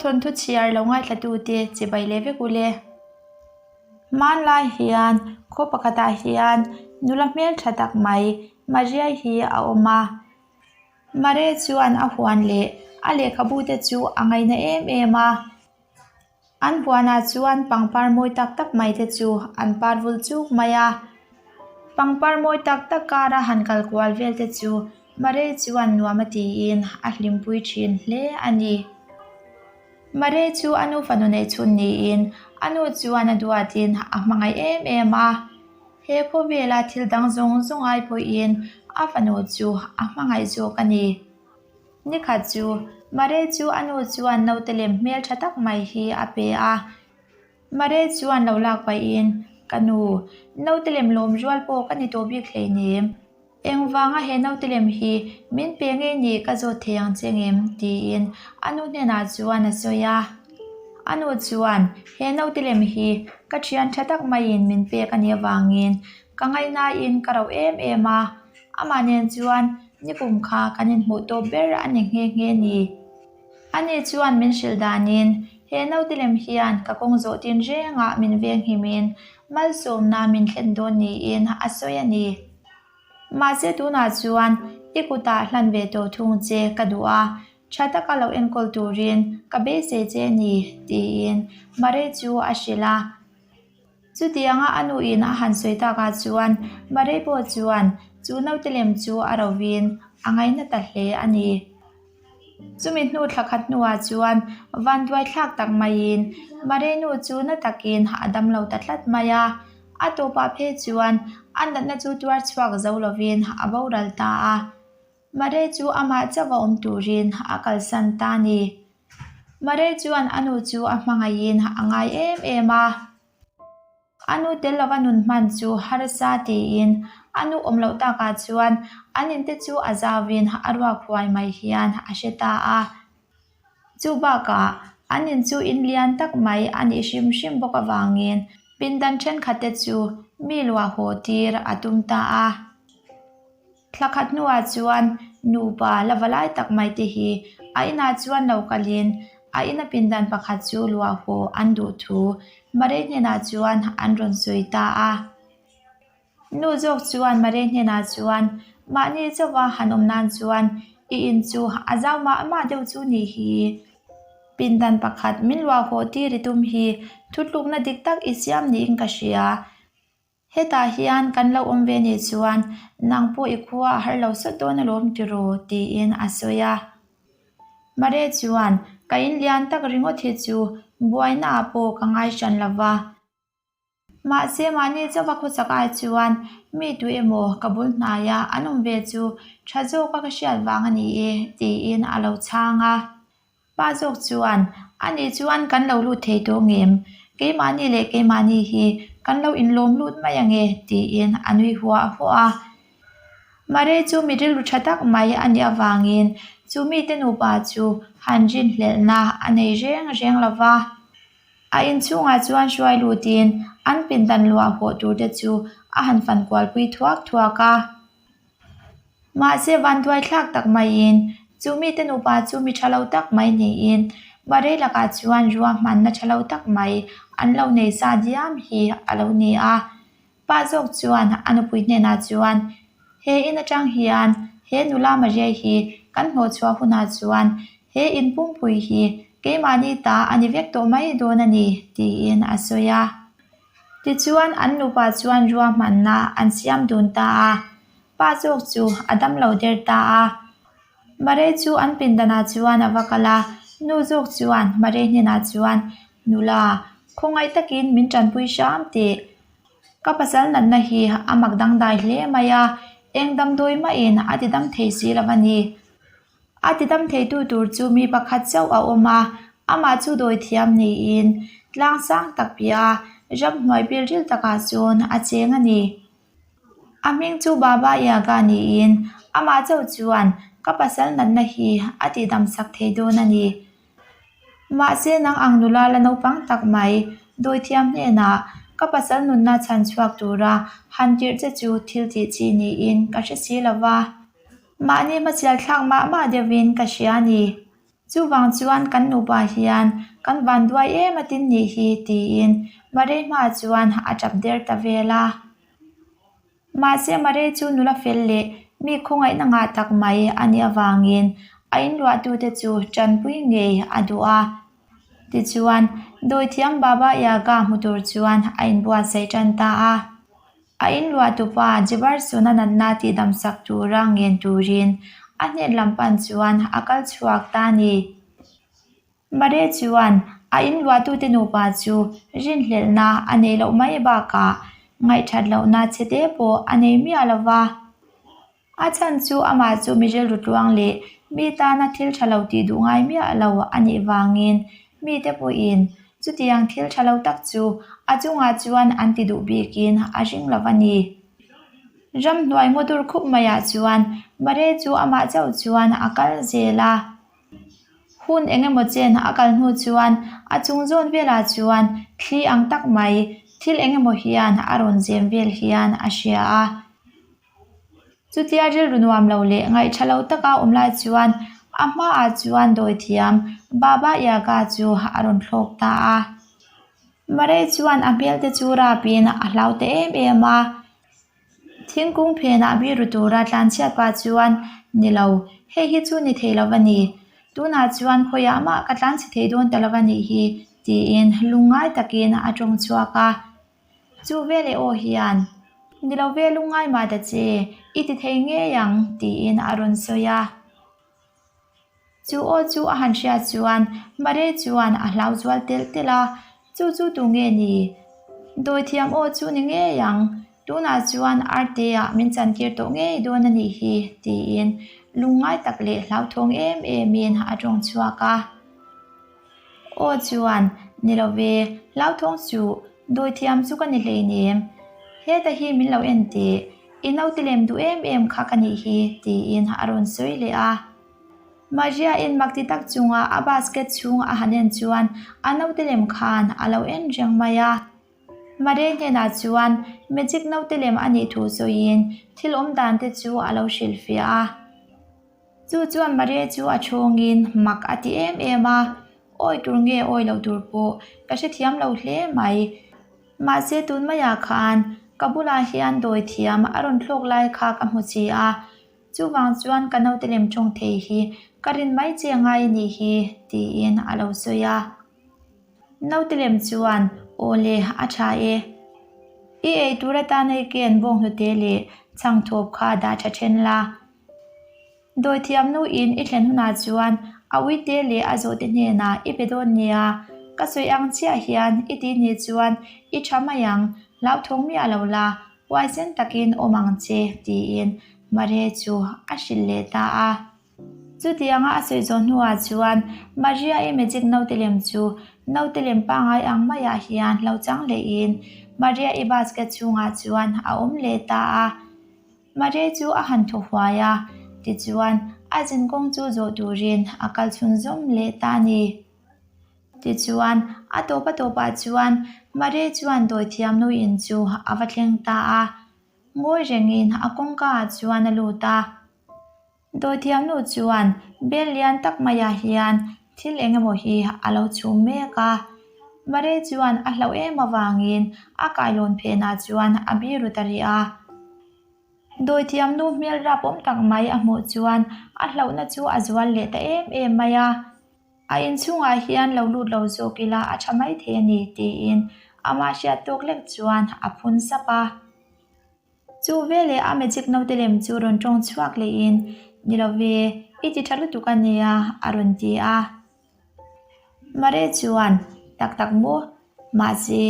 thawnthu chhiar lo ngaithlatute chibai leh vek ule. Hmanlai hian khaw pakhatah hian nula hmeltha tak mai Maria hi a awm a. Maria chuan a huan leh a lehkhabu te chu a ngaina em em a. An huanah chuan pangpar mawi tak tak mai te chu an par vul chuk mai a. Pangpar mawi tak tak kara han kal kual vel te chu Mare chuan nuam a tiin a hlimpui thin hle a ni. Mare chu a nu fanu neih chhun niin a nu chuan a duatin a hmangaih em em a. He khawvela thil dang zawng zawng ai pawhin a fanu chu a hmangaih zawk a ni. Nikhat chu Mare chu a nu chuan naute lem hmel tha tak mai hi a pe a. Mare chuan lo lak pahin, Ka nu, naute lem lawm rual pawh ka ni tawh bik hleinem. Engvanga he naute lem hi min pe ngei nih ka zawt thei ang che ngem? tiin a nu hnenah chuan a sawi a. A nu chuan, He naute lem hi ka thian tha tak maiin min pek a nih avangin ka ngaihnain ka rauh em em a. Amah nen chuan nikum kha kan inhmuh tawp ber a ni nghe nghe ni. Ani chuan min hrilh danin he naute lem hian ka kawng zawh tin rengah min venghimin malsawmna min thlen dawn niin a sawi a ni. Mahse tunah chuan i kutah hlan ve tawh thung che ka duh a, tha taka lo enkawl turin ka beisei che ni tiin Mare chu a hrilh a. Chutianga a nuin a han sawi takah chuan Mare pawh chuan chu naute lem chu a rovin a ngaina ta hle a ni. Chumi hnu thla khat hnuah chuan vanduai thlak tak maiin Mare nu chu na takin a dam lo ta tlat mai a. A tawpah phei chuan a natna chu tuar chhuak zo lovin a boral ta a. Mare chu amah chauh a awm turin a kalsan ta a ni. Mare chuan a nu chu a hmangaihin a ngai em em a. A nu tel lova nun hman chu harsa tiin a nu awm loh takah chuan an inte chu a zauvin a ruak huai mai hian a hre ta a. Chu bakah an in chu in lian tak mai a nih hrim hrim bawk avangin pindan thenkhat te chu mi luah haw tir a tum ta a. Thla khat hnuah chuan nupa la va lai tak mai te hi a inah chuan lo kalin a ina pindan pakhat chu luah haw an duh thu Mare hnenah chuan an rawn sawi ta a. Nu zawk chuan Mare hnenah chuan mahni chauha han awm nan chuan i in chu a zau mah mah deuh chu nih hi. Pindan pakhat min luah haw tir i tum hi thutlukna dik tak i siam niin ka hria. Hetah hian kan lo awm ve nih chuan nang pawh i khua a har lo sawt dawn alawm tiraw tiin a sawi a. Mare chuan ka in lian tak ringawt hi chu buaina ah pawh ka ngai hran lo va. Mahse mahni chauha khawsak ai chuan mi tu emaw ka bul hnaia an awm ve chu tha zawka ka hriat vang a ni e tiin a lo chhang a. Pa zawk chuan, Ani chuan kan lo lut thei tawh ngem? Keimahni leh keimahni hi kan lo inlawm lut mai ange, tiin a nui huah huah a. Mare chu mi rilru tha tak mai a nih avangin chu mite nupa chu han rinhlelhna a nei reng reng lo va. A inchhungah chuan hruai lutin an pindan luah hawh turte chu a han fankualpui thuak thuak a. Mahse vanduai thlak tak maiin chu mite nupa chu mi tha lo tak mai niin Murray lakah chuan ruahmanna tha lo tak mai an lo nei sa diam hi a lo ni a. Pa zawk chuan a nupui hnenah chuan he in atang hian he nula Maria hi kan hnawhchhuah hunah chuan he in pumpui hi keimahni ta a ni vek tawh mai dawn a ni tiin a sawi a. Tichuan an nupa chuan ruahmanna an siam dun ta a, pa zawk chu a dam lo der ta a. Mare chu an pindanah chuan a va kal a, nu zawk chuan Mare hnenah chuan, Nula, khawngaih takin min tanpui hram teh. Ka pasal natna hi a mak dangdai hle mai a, eng damdawi mahin a ti dam thei si lo a ni. A tidam theitu tur chu mi pakhat chauh a awm a, amah chu dawi thiam niin tlang sang tak piah a ramhnuai bil ril takah chuan a cheng a ni. A hming chu Baba Yaga niin amah chauh chuan ka pasal natna hi a tihdam sak thei dawn a ni. Mahse nang ang nula la naupang tak mai dawi thiam hnenah ka pasal nunna chhan chhuak tura han tirh che chu thil tih chi niin ka hre si lo va. Mahni hmasial thlak mah mah deuhin ka hria a ni. Chuvang chuan kan nupa hian kan vanduai em a tin nih hi tiin Marei hmaah chuan a tap der ta vel a. Mahse Marei chu nula fel leh mi khawngaihna ngah tak mai a nih avangin a inluahtute chu tanpui ngei a duh a. Tichuan, dawithiam Baba Yaga hmu tur chuan a inbuatsaih tan ta a. A inluahtupa Jibarsuna natna tihdamsak tura ngen turin a hnen lam pan chuan a kal chhuak ta a ni. Mare chuan a inluahtute nupa chu rinhlelhna a neih loh mai bakah ngaihthat lohna chhete pawh a nei miah lo va. A chhan chu amah chu mi rilru tluang leh mi tana thil tha lo tih duh ngai miah lo a nih vangin mite pawhin chutiang thil tha lo tak chu a chungah chuan an ti duh bikin a ring lo a ni. Ramhnuai ngaw dur khup maiah chuan Mare chu amah chauh chuan a kal zel a. Hun eng emaw chen a kal hnu chuan a chung zawn velah chuan thli ang tak mai thil eng emaw hian a rawn zem vel hian a hria a. Chutia rilru nuam lo leh ngaihṭha lo taka awm lai chuan a hmaah chuan dawithiam Baba Yaga chu a rawn thlawk ta a. Marei chuan a hmel te chu rapin a hlau ta em em a. Thingkung phenah biru tura tlanchhiat pah chuan, Ni lo, hei hi chu ni thei lo va ni. Tunah chuan khawiah mah ka tlanchhe thei dawn ta lo va nih hi, tiin lungngai takin a ṭawng chhuak a. Chu veleh aw hian, Ni lo ve lungngai mah ta che, i ti thei ngei ang, tiin a rawn sawi a. Chu aw chu a han hriat chuan Mare chuan a hlau zual telh telh a, Chu chu tu nge ni? Dawithiam aw chu ni ngei ang, tunah chuan Arte-ah min chantir tawh ngei dawn a nih hi, tiin lungngai tak leh hlauthawng em emin a tawng chhuak a. Aw chuan, Ni lo ve, hlauthawng suh, dawithiam chu ka ni hleinem. Heta hi min lo en teh, i naute lem duh em em kha ka nih hi, tiin a rawn sawi leh a. Maria-in mak ti tak chunga a basket chhung a han en chuan a naute lem khan a lo en reng mai a. Maria hnenah chuan magic naute lem a nih thu sawiin thil awm dan te chu a lo hrilhfiah a. Chu chuan Maria chu a chhungin mak a ti em em a, Awi tur nge awi lo tur pawh ka hrethiam lo hle mai. Mahse tun maiah khan ka bulah hian dawi thiam a rawn thlawk lai kha ka hmu chi a, chuvang chuan ka naute lem tawng thei hi ka rin mai che ngai a nih hi tiin a lo sawi a. Naute lem chuan aw le a tha e. I ei tur atan hei ken bawnghnute leh chhangthawp kha dah tha then la. Dawithiam nuin i thlen hunah chuan a uite leh a zawhte hnenah i pe dawn nia, ka sawi ang chiah hian i ti nih chuan i tha mai ang, hlauthawng miah lo la, huaisen takin awm ang che, tiin Maria chu a hrilh leh ta a. Chutianga a sawi zawh hnuah chuan Maria-i magic naute lem chu naute lem pangngai ang maiah hian lo chang lehin Maria-i basket chhungah chuan a awm leh ta a. Maria chu a han thaw huai a, tichuan a zinkawng chu zawh turin a kal chhunzawm leh ta a ni. Tichuan a tawp a tawpah chuan Maria chuan dawithiam nuin chu a va thleng ta a, ngawi rengin a kawngkaah chuan a lut a. Dawithiam nu chuan bel lian tak maiah hian thil eng emaw hi a lo chhum mek a. Maria chuan a hlauh em avangin a kailawn phenah chuan a biru ta rih a. Dawithiam nu hmel rapawm tak mai a hmuh chuan a hlauhna chu a zual leh ta em em mai a. A inchhungah hian lo lut lo zawk ila a tha maithei a ni tiin amah hriat tawk lek chuan a phun sap a. Chu veleh a magic naute lem chu rawn tawng chhuak lehin, Ni lo ve, i ti tha lutuk a nia, a rawn ti a. Mare chuan, Tak tak maw? Mahse,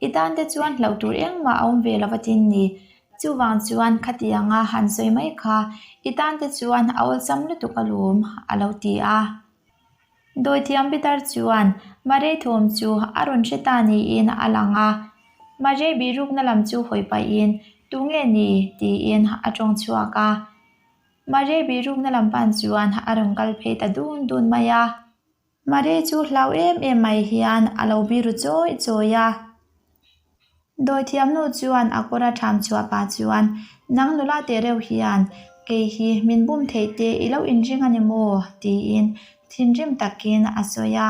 i tan te chuan hlauh tur engmah a awm ve lo va tin ni. Chuvang chuan khatianga han sawi mai kha i tan te chuan a awlsam lutuk alawm, a lo ti a. Dawithiam Peter chuan Marei thawm chu a rawn hre ta niin a lang a, Marei bihrukna lam chu hawi pahin, Tu nge ni? tiin a tawng chhuak a. Marei bihrukna lam pan chuan a rawn kal phei ta dun dun mai a. Marei chu hlau em em mai hian a lo biru chawi chawi a. Dawithiamnu chuan a kawr a ṭham chhuah pah chuan, Nang nula teh reuh hian kei hi min bum theih te i lo inring a ni maw? tiin. thinrim takin a sawi a.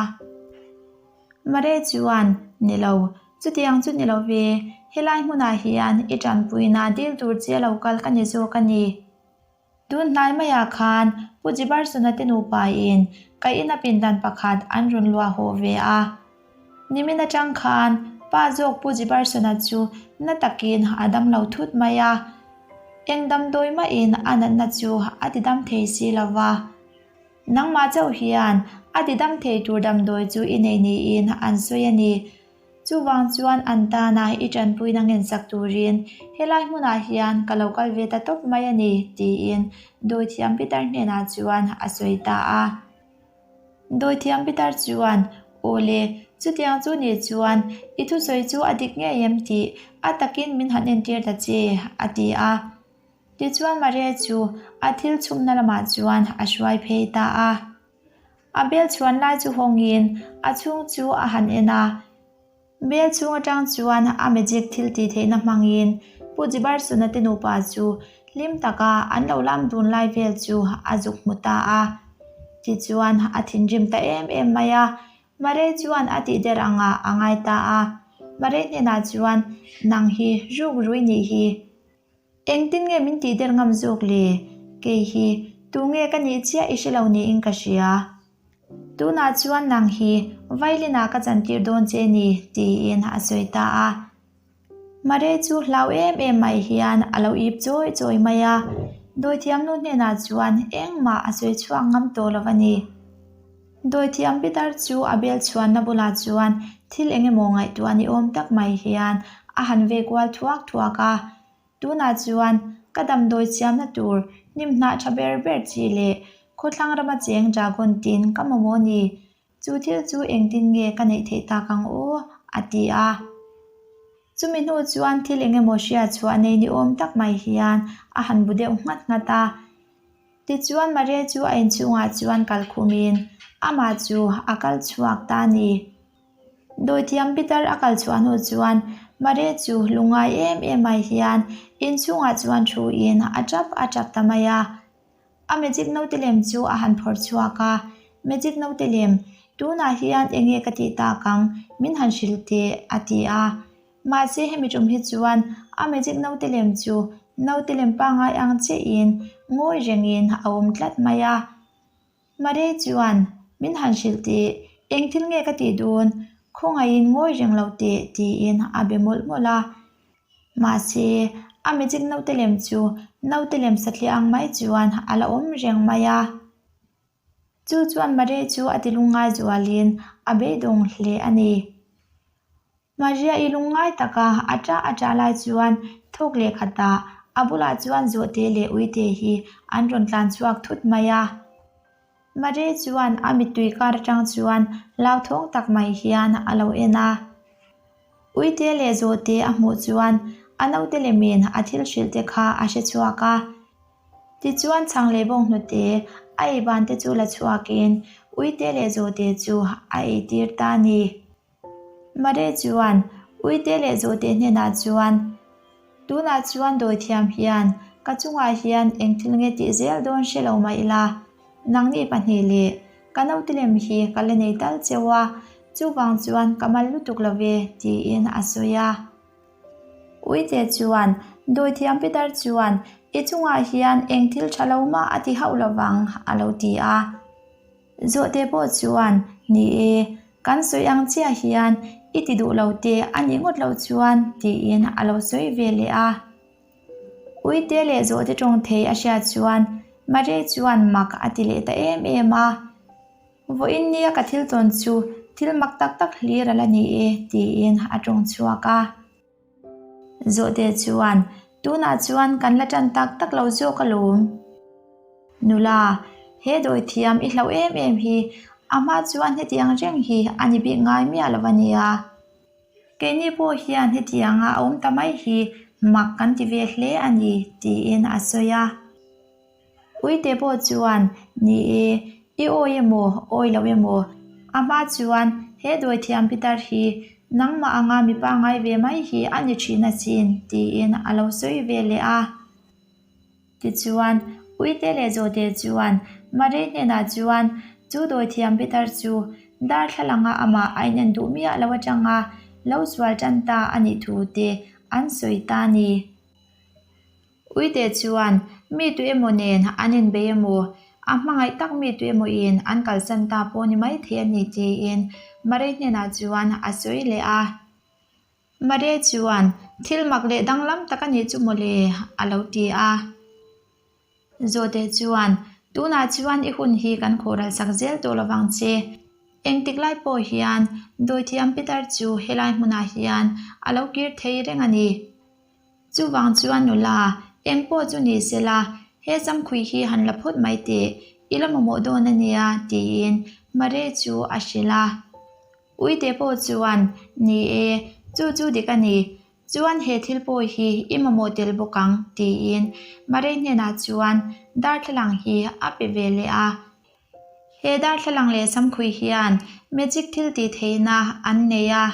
Mare chuan, Ni lo, chutiang chu ni lo ve, helai hmunah hian i tanpuina dil tur che lo kal ka ni zawk a ni. Tun hnai maiah khan Pu Jibarsona te nupain ka ina pindan pakhat an rawn luah haw ve a. Nimin atang khan pa zawk Pu Jibarsona chu na takin a dam lo thut mai a. Eng damdawi mahin a natna chu a ti dam thei si lo va. Nangmah chauh hian a ti dam thei tur damdawi chu i nei niin an sawi a ni. Chuvang chuan an tana i tanpuina ngensak turin helai hmunah hian ka lo kal ve ta tawp mai a ni, tiin Dawithiam Pitar hnenah chuan a sawi ta a. Dawithiam Pitar chuan, Aw le, chutiang chu nih chuan i thusawi chu a dik ngei em tih a takin min han entir ta che, a ti a. Tichuan Maria chu a thil chhumna lamah chuan a hruai phei ta a. A bel chhuan lai chu hawngin a chhung chu a han en a. Bel chhung atang chuan a magic thil tih theihna hmangin Pu Jibarsuna te nupa chu hlim taka an lo lam dun lai vel chu a zuk hmu ta a. Tichuan a thinrim ta em em mai a, Mare chuan a tih der angah a ngai ta a. Mare hnenah chuan, Nang hi ruk rui nih hi. Engtin nge min tih der ngam zawk le? Kei hi tu nge ka nih chiah i hre lo niin ka hria. Tunah chuan nang hi Vailinah ka chantir dawn che ni, tiin a sawi ta a. Mare chu hlau em em mai hian a lo ip chawi chawi mai a, dawithiamnu hnenah chuan engmah a sawi chhuak ngam tawh lo a ni. Dawithiam Pitar chu a bel chhuanna bulah chuan thil eng emaw ngaihtuah ni awm tak mai hian a han ve kual thuak thuak a. Tunah chuan ka damdawi siamna tur hnim hnah tha ber ber chi leh khawthlang rama cheng dragon tin ka mamawh ni. Chu thil chu engtin nge ka neih theih tak ang aw? a ti a. Chumi hnu chuan thil eng emaw hriat chhuah nei ni awm tak mai hian a han bu deuh nghat nghat a. Tichuan Maria chu a inchhungah chuan kal khumin amah chu a kal chhuak ta a ni. Dawithiam Peter a kal chhuah hnu chuan Maria chu lungngai em em mai hian inchhungah chuan thuin a tap a tap ta mai a. A magic note lem chu a han phawrh chhuak a, Magic note lem, tunah hian eng nge ka tih tak ang, min han hrilh teh, a ti a. Mahse hemi tum hi chuan a magic note lem chu note lem pangngai ang chiahin ngawi rengin a awm tlat mai a. Mare chuan, Min han hrilh teh, eng thil nge ka tih dawn? Khawngaihin ngawi reng lo teh, tiin a be mawlh mawlh a. Mahse, a magic note lem chu note lem satliah ang mai chuan a la awm reng mai a. Chu chuan Mare chu a ti lungngai zualin a beidawng hle a ni. Maria i lungngai taka a ṭah a ṭah lai chuan thawk leh khatah a bulah chuan Zawhte leh Uite hi an rawn tlan chhuak thut mai a. Maria chuan a mittui kar aṭang chuan hlauthawng tak mai hian a lo en a. Uite leh Zawhte a hmuh chuan a naute lemin a thil hrilh te kha a hre chhuak a. Tichuan chhang leh bawnghnute a ei ban te chu la chhuakin Uite leh Zawhte chu a eitir ta a ni. Mare chuan Uite leh Zawhte hnenah chuan, Tunah chuan dawithiam hian ka chungah hian eng thil nge tih zel dawn hre lo mah ila, nangni pahnih leh ka naute lem hi ka la nei tal cheu a, chuvang chuan ka mal lutuk lo ve, tiin a sawi a. Uite chuan, Dawithiam Peter chuan i chungah hian eng thil tha lo mah a ti hauh lovang, a lo ti a. Zawhte pawh chuan, Ni e, kan sawi ang chiah hian i ti duh lo te a nih ngawt loh chuan, tiin a lo sawi ve leh a. Uite leh zawhte tawng thei a hriat chuan Maria chuan mak a ti leh ta em em a. Vawiin nia ka thil tawn chu thil mak tak tak hlir a la ni e, tiin a tawng chhuak a. Zawhte chuan, Tunah chuan kan la tan tak tak lo zawk alawm. Nula, he dawithiam i hlauh em em hi, a hma chuan hetiang reng hi a ni bik ngai miah lo a nia. Keini pawh hian hetianga a awm ta mai hi mak kan ti ve hle a ni, tiin a sawi a. Uite pawh chuan, Ni e, i awi emaw, awi lo emaw? A hma chuan, He dawithiam pitar hi nangmah anga mi pangngai ve mai hi a ni thin asin, tiin a lo sawi ve leh a. Tichuan, Uite leh Zawhte chuan Mary hnenah chuan. Chu dawithiam pitar chu darthlalanga amah a inen duh miah lo atanga lo sual tan ta a nih thu te an sawi ta a ni. Uite chuan mi tu emaw nen an inbei emaw, a hmangaih tak mi tu emaw in an kalsan ta pawh ni maithei a ni tiin Marie hnenah chuan a sawi leh a. Marie chuan, Thil mak leh danglam tak a nih chu mawle, a lo ti a. Zawhte chuan, Tunah chuan i hun hi kan khawhral sak zel tawh lovang che. Engtik lai pawh hian dawithiam Peter chu helai hmunah hian a lo kir thei reng a ni. Chuvang chuan nula, eng pawh chu ni sela, he samkhui hi han la phawt mai teh, i la mamawh dawn a nia, tiin Marie chu a hrilh a. Uite pawh chuan, Ni e, chu chu dik a ni. Chuan he thil pawh hi i mamawh tel bawk ang, tiin Marie hnenah chuan darthlalang hi a pe ve leh a. He darthlalang leh samkhui hian magic thil tih theihna an nei a.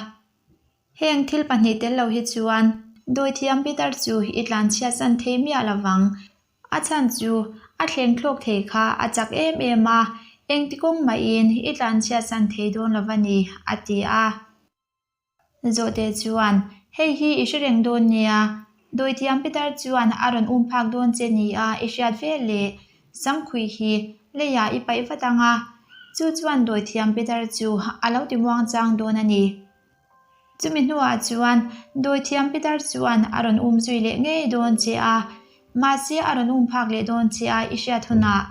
Heng thil pahnih tel lo hi chuan dawithiam pitar chu i tlanchhiatsan thei miah lovang. A chhan chu a thleng thlawk thei kha a chak em em a, engti kawng mahin i tlanchhiatsan thei dawn lo va ni, a ti a. Zawhte chuan, Hei hi i hre reng dawn nia, dawithiam pitar chuan a rawn um phak dawn che nia i hriat vel leh Samkhui hi leiah i paih vat ang a, chu chuan dawithiam pitar chu a lo ti muangchang dawn a ni. Chumi hnuah chuan dawithiam pitar chuan a rawn um zui leh ngei dawn che a, mahse a rawn um phak leh dawn che a i hriat hunah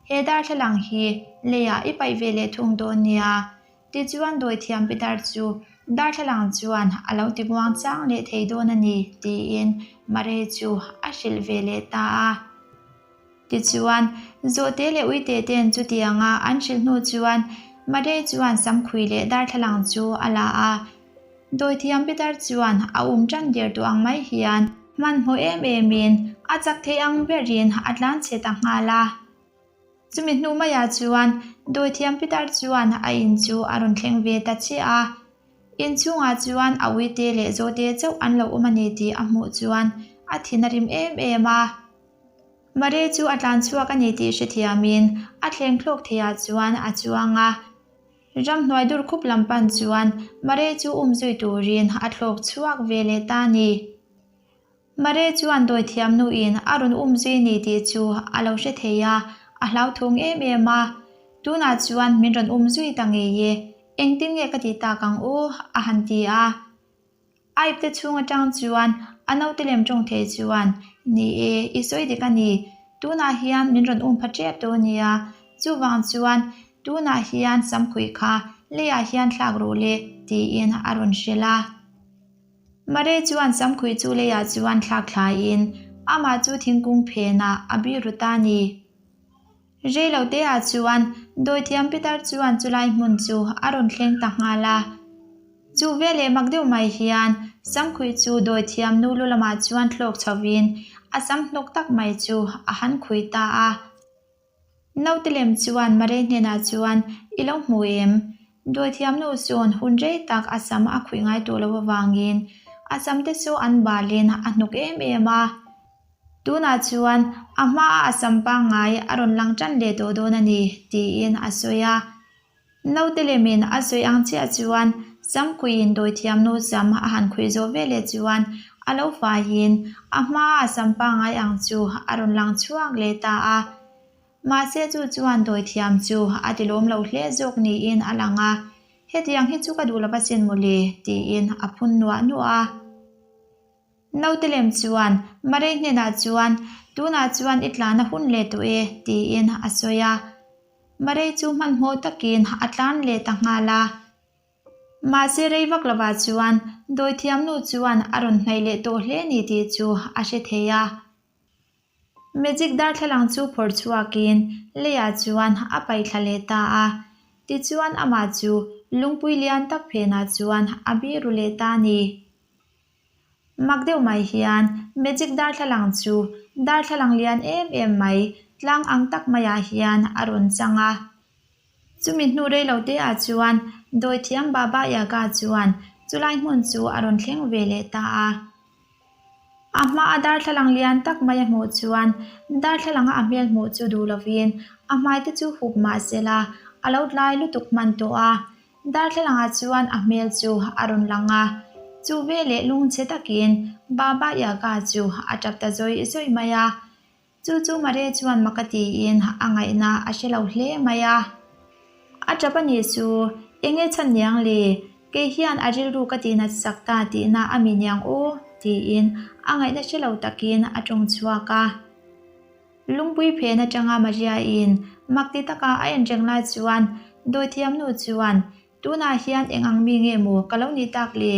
he darthlalang hi leiah i paih ve leh thung dawn nia. Tichuan dawithiam pitar chu darthlalang chuan a lo ti muang chang leh thei dawn a ni tiin Mare chu a hrilh ve leh ta a. Tichuan, Zawhte leh Uite ten chutianga an hrilh hnu chuan Mare chuan samkhui leh darthlalang chu a la a. Dawithiam pitar chuan a um tan der tawh ang mai hian hmanhmawh em emin a chak thei ang berin a tlan chhe ta nghal a. Chumi hnu maiah chuan dawithiam pitar chuan a in chu a rawn thleng ve ta chiah a. In chhungah chuan a uite leh zawhte chauh an lo awm a ni tih a hmuh chuan a thin a rim em em a. Mare chu a tlan chhuak a ni tih hrethiamin a thleng thlawk theiah chuan a chuang a. Ramhnuai dur khup lam pan chuan Mare chu um zui turin a thlawk chhuak ve leh ta a ni. Mare chuan dawithiam nuin a rawn um zui ni tih chu a lo hre thei a, a hlauthawng em em a. Tunah chuan min rawn um zui ta ngei e, engtin nge ka ti tak ang u? a han ti a. A ipte chhung atang chuan a naute lem tawng thei chuan, Ni e, i sawi dik a ni. Tunah hian min rawn um pha tep tawh a nia. Chuvang chuan tunah hian samkhuih kha leiah hian thlak rawh le, tiin a rawn hrilh a. Mare chuan samkhuih chu leiah chuan thlak thlaiin amah chu thingkung phenah a biru ta a ni. Rei lo te ah chuan dawithiam pitar chuan chulai hmun chu a rawn thleng ta nghal a. Chu veleh mak deuh mai hian Samkhuih chu dawithiam nu lu lamah chuan thlawk chho in a sam hnawk tak mai chu a han khuih ta a. Naute lem chuan Mare hnenah chuan I lo hmu em? Dawithiam nu sawn hun rei tak a sam a khuih ngai tawh lo avangin a sam te chu an balin a hnawk em em a. Tunah chuan a hmaa a sam pangngai a rawn lang tan leh tawh dawn a ni, tiin a sawi a. Naute lemin a sawi ang chiah chuan sam khuiin dawithiamnu sam a han khuih zawh ve leh chuan a lo faiin a hmaa a sam pangngai ang chu a rawn lang chhuak leh ta a. Mahse chu chuan dawithiam chu a ti lawm lo hle zawk niin a lang a, Hetiang hi chu ka duh lo va sin mawle, tiin a phun nuah nuah a. Naute lem chuan Mare hnenah chuan, Tunah chuan i tlan a hun leh tawh e, tiin a sawi a. Mare chu hmanhmawh takin a tlan leh ta nghal a. Mahse rei vak lovah chuan dawithiamnu chuan a rawn hnaih leh tawh hle ni tih chu a hre thei a. Magic darthlalang chu phawrh chhuakin leiah chuan a paih thla leh ta a. Tichuan amah chu lungpui lian tak phenah chuan a biru leh ta a ni. Mak deuh mai hian magic darthlalang chu darthlalang lian em em mai tlang ang tak maiah hian a rawn chang a. Chumi hnu rei lo te ah chuan dawithiam Baba Yaga chuan chulai hmun chu a rawn thleng ve leh ta a. A hmaa darthlalang lian tak mai a hmuh chuan darthlalanga a hmel hmuh chu duh lovin a hmai te chu hup mah se la. a lo tlai lutuk hman tawh a. Darthlalangah chuan a hmel chu a rawn lang a, chu veleh lungchhe takin Baba Yaga chu a tap ta zawih zawih mai a. Chu chu Maria chuan mak a tiin a ngaihna a hre lo hle mai a. A tap a nih chu, enge chhan niang le? Kei hian a rilru ka tihnat sak ta tihna a mi niang aw? tiin a ngaihna hre lo takin a tawng chhuak a. Lungpui phen atanga Maria-in mak ti taka a en reng lai chuan dawithiamnu chuan, Tunah hian eng ang mi nge maw ka lo nih tak le?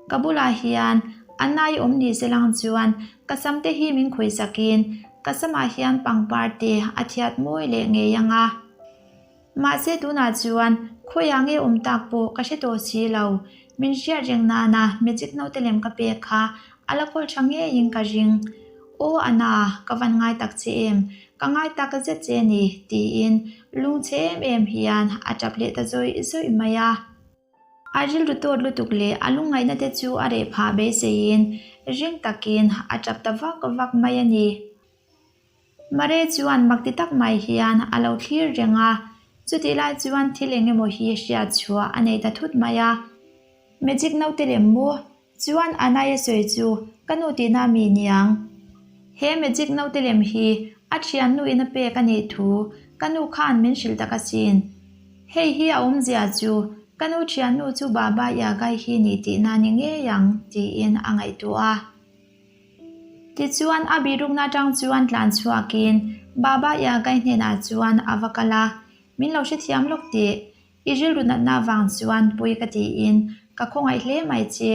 Ka bulah hian a nai awm ni se lang chuan ka sam te hi min khawih sakin ka samah hian pangpar te a thiat mawi leh ngei ang a. Mahse tunah chuan khawiah nge awm tak pawh ka hre tawh si lo. Min hriat reng nana magic naute lem ka pek kha a la kawl tha ngeiin ka ring. Aw Anna, ka van ngai tak che em? Ka ngai tak zet che ni, tiin lungchhe em em hian a tap leh ta zawih zawih mai a. A rilru tawt lutuk leh a lungngaihna te chu a reh phah beiseiin ring takin a tap ta vak vak mai a ni. Mare chuan mak ti tak mai hian a lo thlir reng a, chutih lai chuan thil eng emaw hi hriat chhuah a nei ta thut mai a. Magic naute lem maw? Chuan Anaya sawi chu ka nu tihna mi niang. He magic naute lem hi a thiannu in a pek a nih thu ka nu khan min hrilh tak asin. Hei hi a awmzia chu ka nu thiannu chu Baba Yagai hi ni tihna ni ngei ang tiin a ngaihtuah a. Tichuan a bihrukna atang chuan tlan chhuakin Baba Yagai hnenah chuan a va kal a, Min lo hrethiam lawk tih I rilru natna vang chuan pui ka tiin ka khawngaih hle mai che.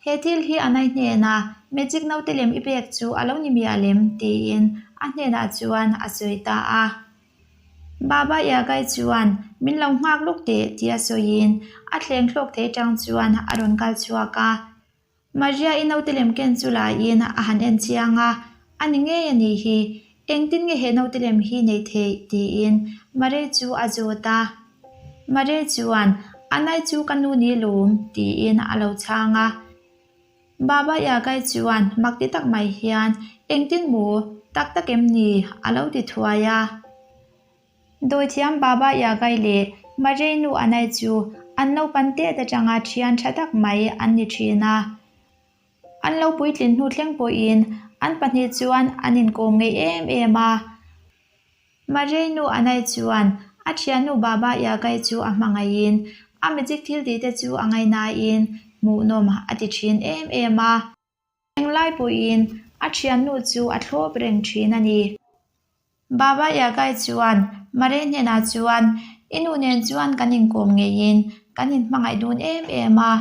He thil hi a nai hnena magic naute lem i pek chu a lo ni miah lem tiin a hnenah chuan a sawi ta a. Baba Yagai chuan min lo nghak lawk teh tia sawiin a thleng thlawk thei tang chuan a rawn kal chhuak a. Maria i naute lem ken chu laiin a han en chiang a, A ni ngei a nih hi, engtin nge he naute lem hi neih theih? tiin Maria chu a zawt a. Maria chuan, A nai chu ka nu ni lawm, tiin a lo chhang a. Baba Yagai chuan mak ti tak mai hian, Engtin maw? Tak tak em ni? a lo ti thuai a. Dawithiam Baba Yagai leh Marei nu Anai chu an naupan tet atanga thian tha tak mai an ni thin a. An lo puitlin hnu thleng pawhin an pahnih chuan an inkawm ngei em em a. Marei nu Anai chuan a thiannu Baba Yagai chu a hmangaihin a magic thil tihte chu a ngaihnain hmuhnawm a ti thin em em a. Englai pawhin a thiannu chu a thlawp reng thin a ni. Baba Yagai chuan Mare hnenah chuan, I nu nen chuan kan inkawm ngeiin kan inhmangaih dun em em a,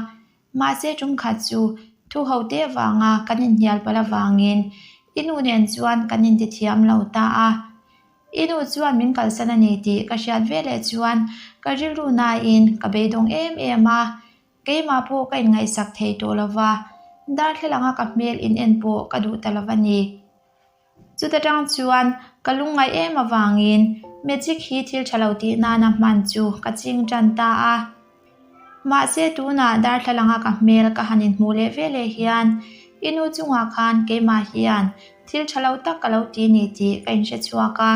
mahse tum khat chu thu ho te vanga kan inhnial palh avangin i nu nen chuan kan intithiam lo ta a. I nu chuan min kalsan a ni tih ka hriat veleh chuan ka rilru nain ka beidawng em em a, Keimah pawh ka inngaihsak thei tawh lo va, darthlalang a ka hmel in en pawh ka duh ta lo va ni. Chuta tang chuan ka lungngaih em avangin magic hi thil tha lo tih nana hman chu ka ching tan ta a. Mahse tunah darthlalang a ka hmel ka han inhmuh leh veleh hian i nu chungah khan keimah hian thil tha lo tak ka lo ti ni tih ka inhre chhuak a.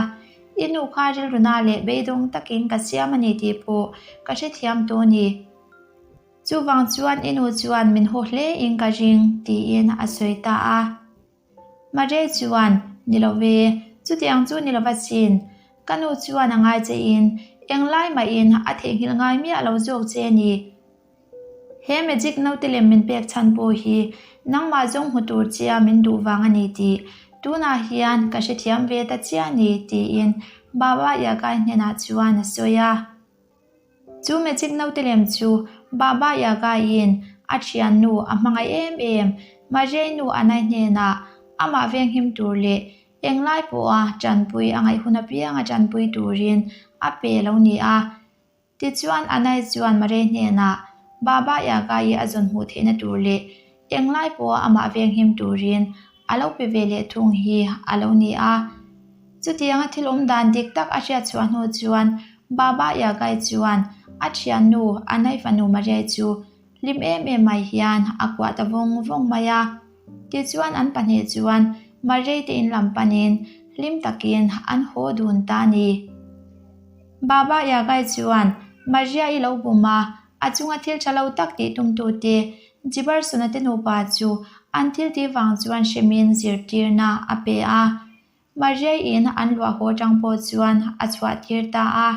I nu kha rilruna leh beidawng takin ka siam a ni tih pawh ka hrethiam tawh a ni. Chuvang chuan i nu chuan min haw hle in ka ring, tiin a sawi ta a. Mare chuan, Ni lo ve, chutiang chu ni lova chin. Ka nu chuan a ngai che in, englai mahin a theihnghilh ngai miah lo zawk che a ni. He magic naute lem min pek chhan pawh hi nangmah zawng hmu tur chia min duh vang a ni tih tunah hian ka hrethiam ve ta chiah a ni, tiin Baba Yagai hnenah chuan a sawi a. Chu magic naute lem chu Baba Yaga-in a thiannu a hmangaih em em Marei nu Anai hnenah amah venghim tur leh englai pawha tanpui a ngaih hun apianga tanpui turin a pe lo ni a. Tichuan Anai chuan Marei hnenah Baba Yaga-i a zawn hmuh theihna tur leh englai pawha amah venghim turin a lo pe ve leh thung hi a lo ni a. Chutianga thil awm dan dik tak a hriat chhuah hnu chuan Baba Yagai chuan a thiannu Anai fanu Mariai chu hlim em em mai hian a kuah ta vawng vawng mai a. Tichuan an pahnih chuan Mariai te in lam panin hlim takin an haw dun ta a ni. Baba Yagai chuan Maria-i lo bum a, a chunga thil tha lo tak tih tumtute Jibarsona te nupa chu an thil tih vang chuan hremin zirtirna a pe a. Maria-in an luah haw tang pawh chuan a chhuah tir ta a.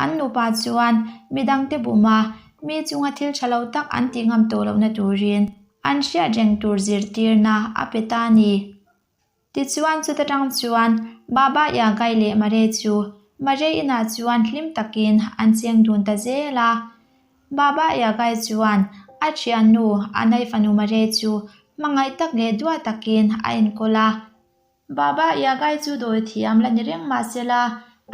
An nupa chuan midangte bum a, mi chunga thil tha lo tak an tih ngam tawh lohna turin an hriat reng tur zirtirna a pe ta a ni. Tichuan chuta tang chuan Baba Yagai leh Mare chu Mare inah chuan hlim takin an cheng dun ta zel a. Baba Yagai chuan a thiannu Anai fanu Mare chu hmangaih tak leh duat takin a enkawl a. Baba Yagai chu dawi thiam la ni reng mah sela,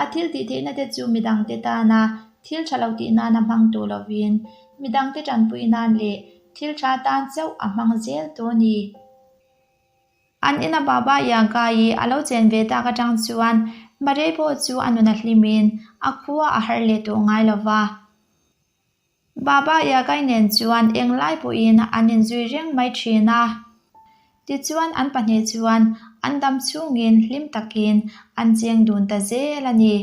a thil tih theihna te chu midangte tana thil tha lo tih nana hmang tawh lovin midangte tanpui nan leh thil tha tan chauh a hmang zel tawh a ni. An ina Baba Yaga-i a lo chen ve tak atang chuan Marei pawh chu a nun a hlimin a khua a harh leh tawh ngai lo va. Baba Yaga-i nen chuan englai pawhin an inzui reng mai thin a. Tichuan an pahnih chuan an dam chhungin hlim takin an cheng dun ta zel a ni.